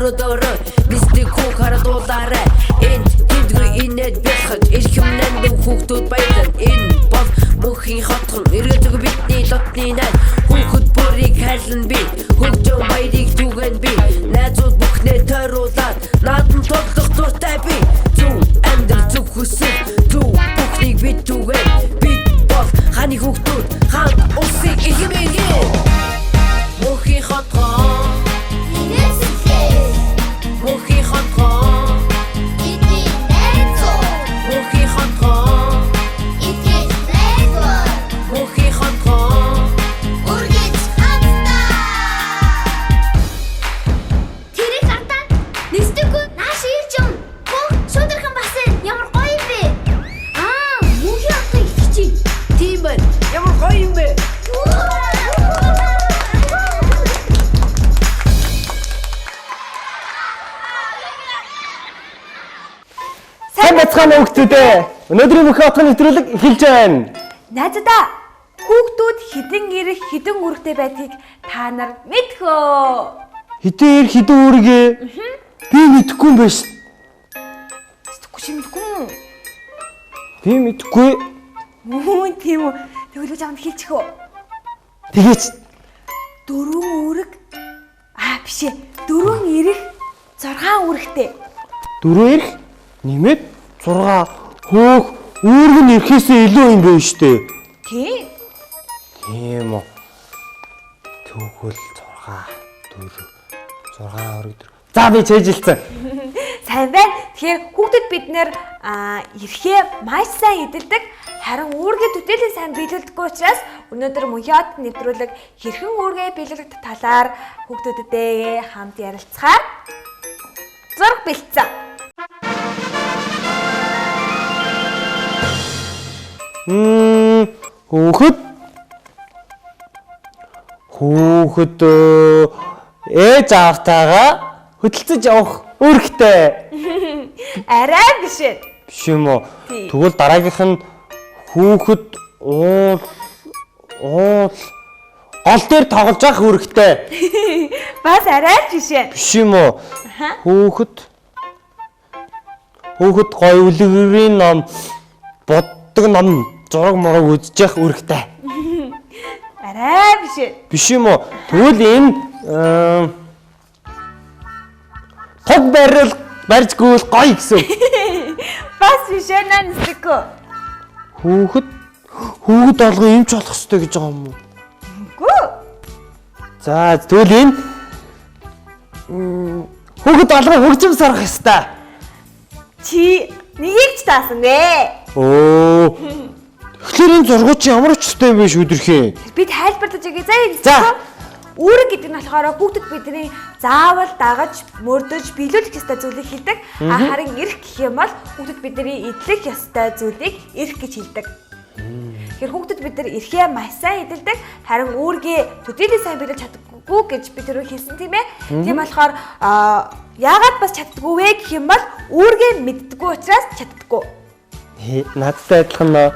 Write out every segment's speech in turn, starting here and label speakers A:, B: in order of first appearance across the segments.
A: Өрөөдөрөө нисдэг хүү харадуулаарай. Энд тэндгүй инээд бэлхэж эрхэм нандин хүүхдүүд баялан. Энэ бол мөнхийн хотхон эргэлзээгүй бидний лотны найз. Хүүхэд бүрийг хайрлан би, хөгжин баярыг түгэн би. Найзууд бүхнээ тойруулаад наадам тоглох дуртай би. Зөв амьдрал, зөв хүсэл, зөв бүхнийг бид түгэн. Бид бол хааны хүүхдүүд, хаан улсын эрхэм иргэн. Мөнхийн хотхон, мөнхийн хотхон, мөнхийн хотхон, мөнхийн хотхон.
B: Тэрийг хартаа нисдэггүй нааш ирж юм. Хөө шудархан бас ямар гоё юм бэ? Аа, мөнхийн хотын итгэж чинь.
A: Тийм байна. Ямар гоё юм бэ?
C: Сайн бацгаана хүүхдүүдээ. Өнөөдрийн мөнхийн отгоны нэвтрүүлэг эхэлж байна.
D: Найзуудаа, хүүхдүүд хэдэн эрх, хэдэн үүрэгтэй байдгийг та нар мэдэх үү?
C: Хэдэн эрх, хэдэн үүргээ би мэдэхгүй юм байна шүү.
D: Мэдэхгүй чи мэдэхгүй юм уу?
C: Би мэдэхгүй.
D: Үгүй тийм үү. Тэгвэл би чамд хэлчих үү?
C: Тэгээч.
D: Дөрвөн үүрэг. Аа, биш ээ. Дөрвөн эрх, 6 үүрэгтэй.
C: Дөрвөн эрх нэмээд 6 хөөх үүрэг нь эрхээсээ илүү юм байна шүү дээ.
D: Тийм.
C: Тийм үү. Тэгвэл 6 4 6 үүрэг 4. За би чэйжилсэн.
D: Сайн байна. Тэгэхээр хүүхдүүд бид нэр эрхээ маш сайн эдэлдэг. Харин үүргээ төдийлөн сайн биелүүлдэггүй учраас өнөөдөр мөнхийн хот нэвтрүүлэг хэрхэн үүргээ биелүүлэх талаар хүүхдүүдтэйгээ хамт ярилцахаар зураг бэлдсэн.
C: Хүүхэд хүүхэд ээж аавтайгаа хөдөлцөж явах үүрэгтэй.
D: Арай биш ээ.
C: Биш юм уу?
D: Тийм.
C: Тэгвэл дараагийнх нь хүүхэд уул уул гол дээр тоглож явах үүрэгтэй.
D: Бас арай л биш ээ.
C: Биш юм уу? Хүүхэд хүүхэд гой үлгэрийн ном, боддог ном, зураг мураг үзэж явах үүрэгтэй.
D: Арай биш ээ.
C: Биш юм уу? Тэгвэл энэ туг барил барьж гүйл гоё гэсэн. үг.
D: Бас биш ээ нансэко.
C: Хүүхэд хүүхэд олгон эмч болох ёстой гэж байгаа юм уу?
D: Үгүй.
C: За тэгвэл энэ хүүхэд олгон хөгжим сурах ёстой.
D: Чи нэгийг ч таасан ээ.
C: Өө. Тэгэхээр энэ зургууд чи ямар учиртай юм бэ шүдэрхээ?
D: Би тайлбарлаж өгье заа
C: За.
D: нансэко. Үүрэг гэдэг нь болохоор хүүхдэд бидний заавал дагаж, мөрдөж, биелүүлэх ёстой зүйлийг хэлдэг. А харин эрх гэх юм бол хүүхдэд бидний эдлэх ёстой зүйлийг эрх гэж хэлдэг. Тэгэхээр хүүхдэд бид нар эрхээ маш сайн эдэлдэг, харин үүргээ төдийлөн сайн биелүүлж чаддаггүй гэж би түрүү хэлсэн тийм ээ. Тийм болохоор яагаад бас чаддаггүй вэ гэх юм бол үүргээ мэддэггүй учраас чаддаггүй.
C: Надтай адилхан нөө.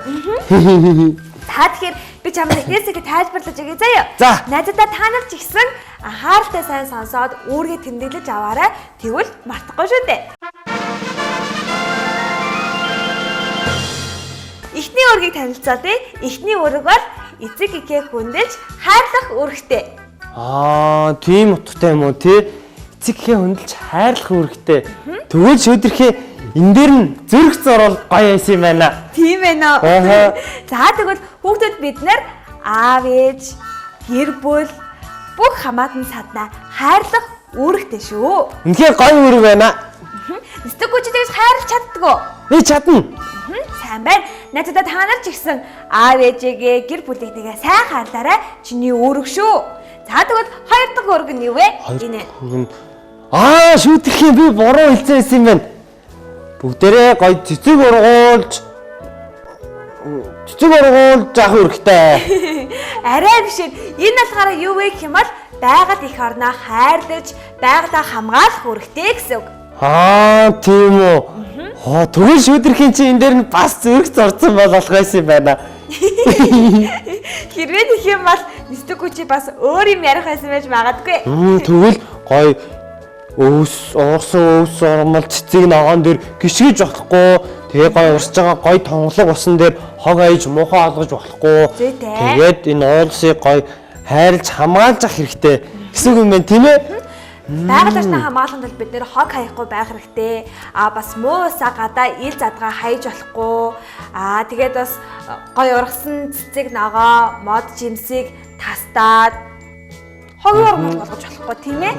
D: Та тэгэхээр би чамд эхнээс их тайлбарлаж өгье заяа.
C: За.
D: Найзуудаа та нар ч ихсэн анхааралтай сайн сонсоод үүргээ тэмдэглэж аваарай. Тэгвэл мартахгүй шүү дээ. Эхний үүргийг танилцаа тий. Эхний үүрэг бол эцэг эхээ хүндэлж хайрлах үүрэгтэй.
C: Аа, тийм утгатай юм уу тий? Эцэг эхээ хүндэлж хайрлах үүрэгтэй. Тэгвэл шүдэрхээ энэ дээр нь зүрх зурвал гоё байсан юм байна.
D: Тийм ээ нөө.
C: Ааха.
D: За тэгвэл хүүхдүүд бид нар аав ээж, гэр бүл бүх хамаатан саднаа хайрлах үүрэгтэй шүү.
C: Үнэхээр гоё үүрэг байна.
D: Нисдэггүй чи тэгж хайрлах чаддгүй.
C: Би чадна.
D: Сайн байна. Найзуудаа та нар ч ихсэн аав ээжээгээ гэр бүлийнхнийгээ сайн хайрлаарай. Чиний үүрэг шүү. За тэгвэл хоёр дахь үүрэг нь юу вэ? Энэ.
C: Үүрэг нь аа, шүдэрхээ би буруу хэлсэн байсан юм байна. Бүгдээрээ гоё цэцэг ургуулж авах үүрэгтэй.
D: Арай биш ээ. Энэ болохоор юу вэ гэх юм бол байгаль эх орноо хайрлаж, байгалаа хамгаалах үүрэгтэй гэсэн үг.
C: Аа, тийм үү. Хоо, тэгвэл шүдэрхийн чи энэ дээр нь бас зүрх зурцсан бол болох байсан юм байна.
D: Хэрвээ нэх юм бол нисдэггүй чи бас өөр юм ярих байсан байж магадгүй.
C: Тэгвэл гоё Өвс, уурсан өвс урмал цэцэг ногоон дээр гიშгэж болохгүй. Тэгээ гой урсж байгаа гой тонголог усан дээр хог аяж муухай олгож болохгүй. Тэгээд энэ уулсыг гой хайрлж хамгаалж ах хэрэгтэй гэсэн үг юм байна, тийм ээ?
D: Байгаль орчноо хамгаалахын тулд бид нэр хог хаяхгүй байх хэрэгтэй. А бас муу усаа гадаа ил задгаа хаяж болохгүй. А тэгээд бас гой ургасан цэцэг ногоо, мод жимсийг тастаад хогийн урмал болгож болохгүй, тийм ээ?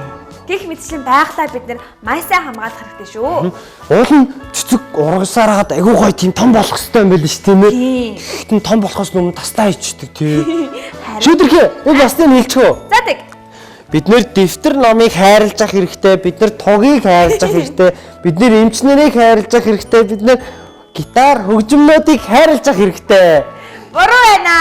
D: Гэх мэтчлэн байгалаа бид нэр маш сайн хамгаалах хэрэгтэй шүү.
C: Уул нь цэцэг ургасаар хаад айгүй гоё тийм том болох хэрэгтэй юм байл ш, тийм ээ? Тэгэхдээ том болохоос өмнө тастаа хийчихдэг, тийм. Шүдэрхээ, би бас нэг хэлчихв.
D: За тэг.
C: Бид нэр дэвтэр номыг хайрлаж ах хэрэгтэй, бид нэр тугийг хайрлаж ах хэрэгтэй, бид нэр эмчнэрийг хайрлаж ах хэрэгтэй, бид нэр гитар хөгжмнүүдийг хайрлаж ах хэрэгтэй.
D: Буруу байна.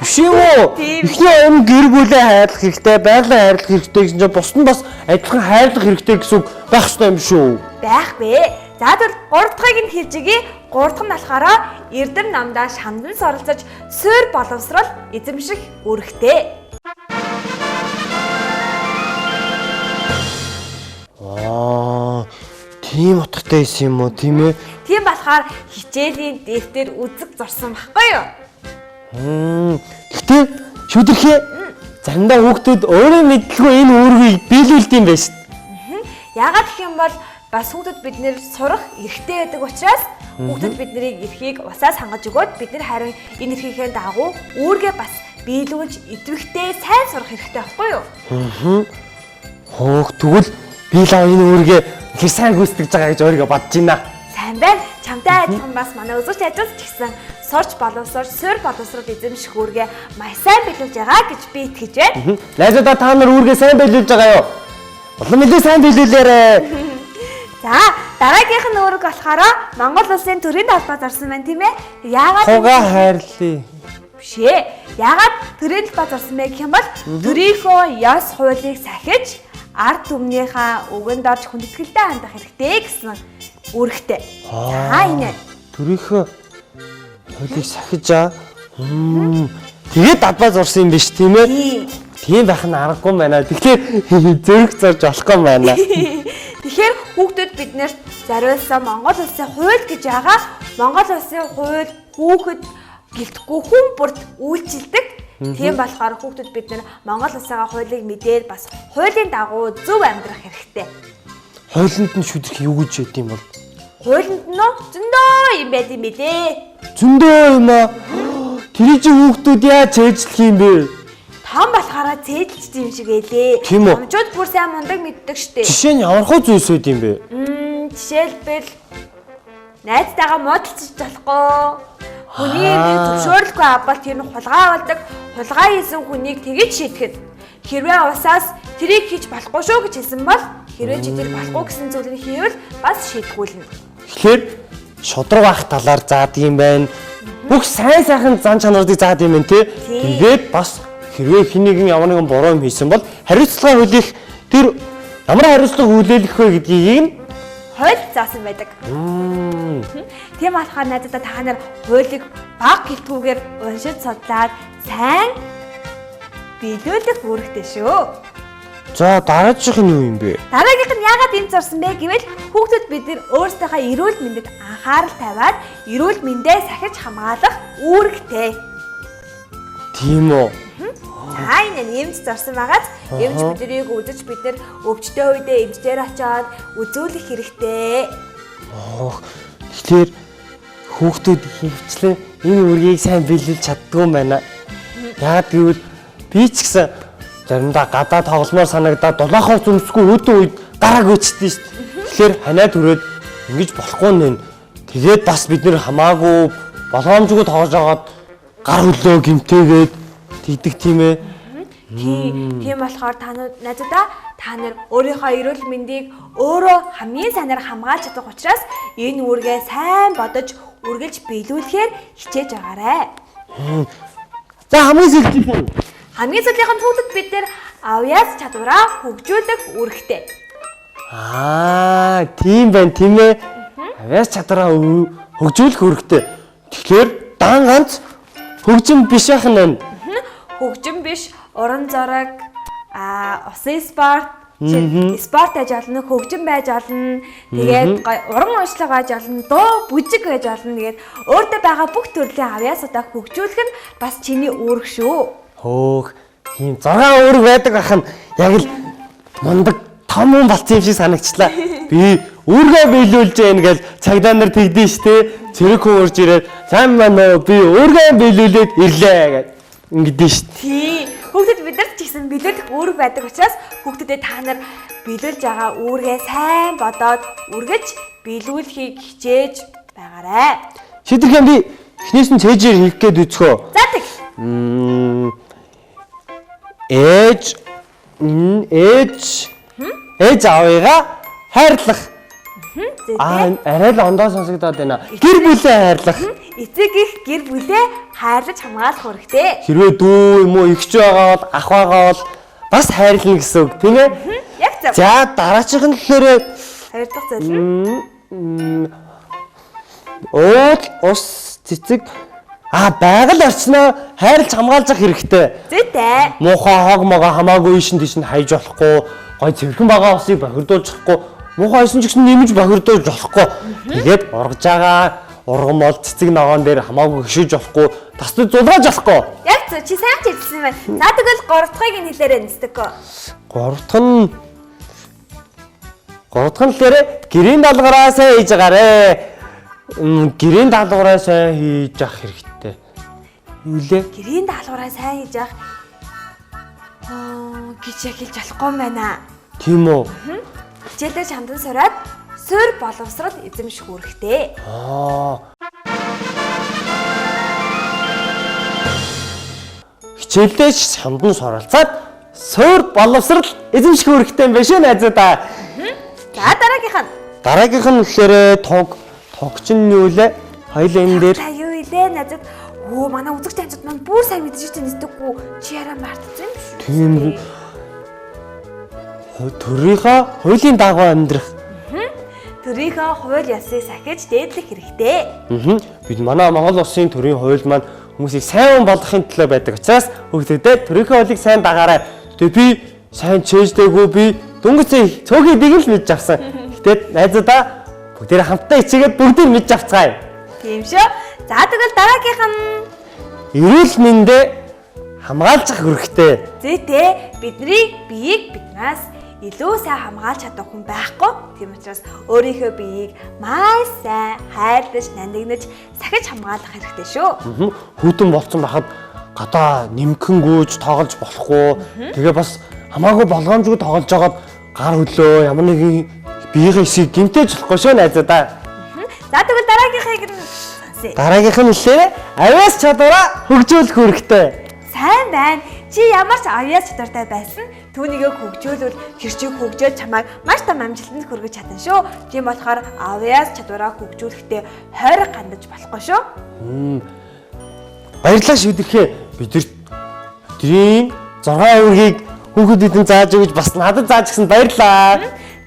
C: Биш юм уу? Эхний юм гэр бүлээ хайрлах хэрэгтэй, байгалаа хайрлах хэрэгтэй гэсэн чинь бусд нь бас адилхан хайрлах хэрэгтэй гэсэн үг байх ёстой юм шүү.
D: Байхгүй. За тэгвэл гурав дахьыг нь хэлж өгье. Гурав дахь нь болохоор эрдэм намдаа шамдан суралцаж суурь боловсрол эзэмших үүрэгтэй.
C: Аа, тийм утгатай байсан юм уу, тийм ээ?
D: Тийм болохоор хичээлийн дэвтэр үзэг зурсан баггүй юу?
C: Гэхдээ шүдэрхээ заримдаа хүүхдүүд өөрөө мэдлгүй энэ үүргийг биелүүлдэг юм байна шүү дээ.
D: Яагаад гэх юм бол бас хүүхдүүд бид нэр сурах эрхтэй байдаг учраас хүүхдүүд биднийг эрхийг усаа сангаж өгөөд бид нар харин энэ эрхийнхээ дагуу үүргээ бас биелүүлж идэвхтэй сайн сурах хэрэгтэй байхгүй юу?
C: Хөөх, тэгвэл би л энэ үүргээ хэр сайн гүйцэтгэж байгаа гэж өөрийгөө бодож байна.
D: Сайн байна. Чамтай адилхан бас манай үзэгч ажил ч гэсэн сурч боловсрол, суурь боловсрол эзэмших үүргээ маш сайн биелүүлж байгаа гэж би итгэж байна.
C: Найзуудаа, та нар үүргээ сайн биелүүлж байгаа юу? Улам илүү сайн биелүүлээрэй.
D: За, дараагийнх нь үүрэг болохоор Монгол улсын төрийн талбай зорсон байна, тийм ээ? Яагаад
C: Хугаа хайрлаа.
D: Биш ээ. Яагаад төрийн талбай зорсон бэ гэх юм бол төрийнхөө ёс хуулийг сахиж ард түмнийхээ үгэнд орж хүндэтгэлтэй хандах хэрэгтэй гэсэн үүрэгтэй. За энэ.
C: Төрийнхөө хуулийг сахиж аа. Тэгээд далбай зурсан юм биш, тийм ээ? Тийм байх нь аргагүй юм байна. Тэгэхээр зөрөх зорж болохгүй юм байна.
D: Тэгэхээр хүүхдүүд биднэрт зориулсан Монгол улсын хууль гэж байгаа. Монгол улсын хууль хүүхэд гэлтэхгүй хүн бүрт үйлчилдэг. Тийм болохоор хүүхдүүд бид нар Монгол улсынхаа хуулийг мэдээд бас хуулийн дагуу зөв амьдрах хэрэгтэй.
C: Хуулинд нь шүдэрх юу гэж ядсан юм бол?
D: Хуулинд нь зөндөө юм байд юм билээ.
C: Зөндөө юм аа. Тэр чинь хүүхдүүд яаж цээжлэх юм бэ?
D: Том болохоор цээжилж юм шиг байлээ.
C: Тийм үү?
D: Томчууд бүр сайн мундаг мэддэг штэ.
C: Жишээ нь ямар хөө зүйлс байд юм бэ?
D: Жишээлбэл найзтайгаа муудалцаж болохгүй. Хүний нэг зөвшөөрлгүй авбал тэр нь хулгай болдог. Хулгай хийсэн хүнийг тэгэж шийтгэн. Хэрвээ усаас тэрийг хийж болохгүй шүү гэж хэлсэн бол хэрвээ чи тэр болохгүй гэсэн зүйлийг хийвэл бас шийтгүүлнэ.
C: Тэгэхээр шудраг ах талаар заадаг юм байна. Бүх сайн сайхан зан чанарыг заадаг юм байна, тий? Тэгээд бас хэрвээ хэн нэгэн ямар нэгэн буруу юм хийсэн бол хариуцлага хүлээх тэр ямар хариуцлага хүлээлгэх вэ гэдгийг нь
D: хууль заасан байдаг. Тийм болохоор найзуудаа та нар хуулийг баг гэлтгүүгээр уншиж судлаад сайн биелүүлэх үүрэгтэй шүү.
C: За дараагийнх нь юу юм бэ?
D: Дараагийнх нь яагаад энд зурсан бэ гэвэл хүүхдүүд бид нар өөрсдийнхөө эрүүл мэндэд анхаарал тавиад эрүүл мэндээ сахиж хамгаалах үүрэгтэй.
C: Тийм үү?
D: За энэ эмч зорсон байгааз эмч биднийг үзэж бид нар өвчтөе үедээ эмчээр очиод үзүүлэх хэрэгтэй.
C: Тэгэхээр хүүхдүүд хөвчлэн энэ үргийг сайн биелүүлж чаддгүй юм байна. Яагаад гэвэл би ч гэсэн заримдаа гадаа тогломоор санагдаад дулаахаар зүмсгүй үүдэн үед гарааг өчтдөө шүү дээ. Тэгэхээр ханаа түрээд ингэж болохгүй нэ. Тэгээд бас бид нэр хамаагүй боломжгүй тоглож агаад гар хөлөө гимтээгээд тэгдэг тийм ээ.
D: Тийм болохоор та нар найзуудаа та нар өөрийнхөө эрүүл мэндийг өөрөө хамгийн сайнаар хамгаалж чадах учраас энэ үүргээ сайн бодож үргэлж биелүүлэхээр хичээж байгаарай.
C: За хамгийн сүүлчийнх нь
D: хамгийн сүүлийнх нь хүүхдэд бид нэр авьяас чадвараа хөгжүүлэх үүрэгтэй.
C: Аа, тийм байна, тийм ээ. Авьяас чадвараа хөгжүүлэх үүрэгтэй. Тэгэхээр дан ганц хөгжим биш байх нь байна.
D: Хөгжим биш, уран зураг, усын спорт, Жишээ спорт байж болно, хөгжим байж болно, тэгээд гоё уран уншлага байж болно, дуу, бүжиг байж болно. Тэгээд өөртөө байгаа бүх төрлийн авьяасуудаа хөгжүүлэх нь бас чиний үүрэг шүү.
C: Хөөх, тийм 6 үүрэг байдаг ах нь яг л мундаг том хүн болсон юм шиг санагчлаа. Би үүргээ биелүүлж гэн гэж цагдаа нар тэгдэн штэ. Цэрэг хүн урж ирээд сайн маань уу би үүргээ биелүүлээд ирлээ гэд ингэдэж штэ.
D: Тий. Хүүхдэд бид нар ч гэсэн биелүүлэх үүрэг байдаг учраас хүүхдүүдэд та нар биелүүлж байгаа үүргээ сайн бодоод үргэж биелүүлэхийг хичээж байгаарай.
C: Шийдэрхэн би эхнээс нь цээжээр хийх гээд үзхөө.
D: За тэг.
C: Ээж ээж ээж аавыгаа хайрлах. Аа арай л ондоо сонсогдоод байна. Гэр бүлээ хайрлах.
D: Эцэг их гэр бүлээ хайрлаж хамгаалах үүрэгтэй.
C: Хэрвээ дүү юм уу эгч байгаа бол ах байгаа бол бас хайрлана гэсэн үг тийм ээ?
D: Яг зөв.
C: За дараачих нь болохоор
D: Хоёр дахь зүйл нь
C: уул, ус, цэцэг байгаль орчноо хайрлаж хамгаалж хэрэгтэй.
D: Зүйтэй.
C: Муухай хог могоо хамаагүй ийшин тийш нь хайж болохгүй, гой цэвэрхэн байгаа усыг бохирдуулж болохгүй, муухай байсан ч гэсэн нэмж бохирдуулж болохгүй. Тэгээд ургаж байгаа ургамал цэцэг ногоон дээр хамаагүй хөшөөж болохгүй, тасдаж зулгааж болохгүй.
D: Яг зөв, чи сайн ч хэлсэн байна. За тэгвэл гурав дахьыг нь хэлээрэй нэстэкөө.
C: Гурав дахь нь болохоор гэрийн даалгавраа сайн хийж байгаарэ. Гэрийн даалгавраа сайн хийж авах хэрэгтэй. Юу лээ?
D: Гэрийн даалгавраа сайн хийж авах гэж яг хэлж болохгүй юм байна.
C: Тийм үү?
D: Хичээлээ чамдан суриад суурь боловсрол эзэмших үүрэгтэй.
C: Хичээлдээ ч чамдан суралцаад суурь боловсрол эзэмших үүрэгтэй юм байна шүү найзуудаа.
D: За дараагийнх нь.
C: Дараагийнх нь болохоор туг чинь юу лээ? Хоёул энэ дээр.
D: Та юу илээ найзууд? Өө манай үзэгч найзууд маань бүр сайн мэдэж чинь нэстэхгүй чи яриа мартсан юм шүү.
C: Тийм. Төрийнхөө хуулийн дагуу амьдрах.
D: Төрийнхөө хууль ёсыг сахиж дээдлэх хэрэгтэй.
C: Бид манай Монгол улсын төрийн хууль маань хүмүүсийг сайн хүн болгохын төлөө байдаг учраас хүүхдүүдэд төрийнхөө хуулийг сайн дагаарай. Тэгээ би сайн чэйждэггүй би дөнгөж цөөхий дэг л мэдж авсан. Гэтэ найзуудаа бүгдээрээ хамтдаа хичээгээд бүгдийг мэдж авцгаая.
D: Тийм шүү. За тэгвэл дараагийнх нь
C: эрүүл мэндээ хамгаалж авах хэрэгтэй.
D: Зүйтэй бидний биеийг биднээс илүү сайн хамгаалж чадах хүн байхгүй. Тийм учраас өөрийнхөө биеийг маш сайн хайрлаж, нандинаж, сахиж хамгаалах хэрэгтэй шүү.
C: Хүйтэн болцсон байхад гадаа нэмхэн гүйж тоглож болохгүй. Тэгээ бас хамаагүй болгоомжгүй тоглож байгаад гар хөлөө ямар нэгэн биеийн хэсгийг гэмтээж болохгүй шүү найзуудаа.
D: За тэгвэл дараагийнхыг нь сонсъё.
C: Дараагийнх нь хэлээ авиас чадвараа хөгжүүлэх хэрэгтэй.
D: Сайн байна. Чи ямар ч авиас чадвартай байсан түүнийгээ хөгжөөлвөл тэр чиг хөгжөөд чамайг маш том амжилтанд хүргэж чадна шүү. Тийм болохоор авиас чадвараа хөгжүүлэхдээ хойрог гандаж болохгүй шүү.
C: Баярлалаа шүдэрхээ. Бид нар 6 үүргийг хүүхдүүдэд зааж өгч бас надад зааж өгсөн баярлалаа.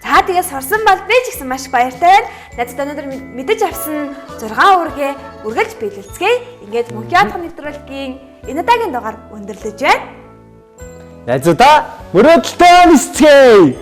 D: За тэгээ сурсан бол би ч гэсэн маш их баяртай байна. Надад өнөөдөр мэдэж авсан 6 үүргээ үргэлж биелүүлцгээе. Ингээд Мөнхийн отхон нэвтрүүлгийн энэ удаагийн дугаар өндөрлөж байна.
C: Найзуудаа мөрөөдөлтөө нисцгээе.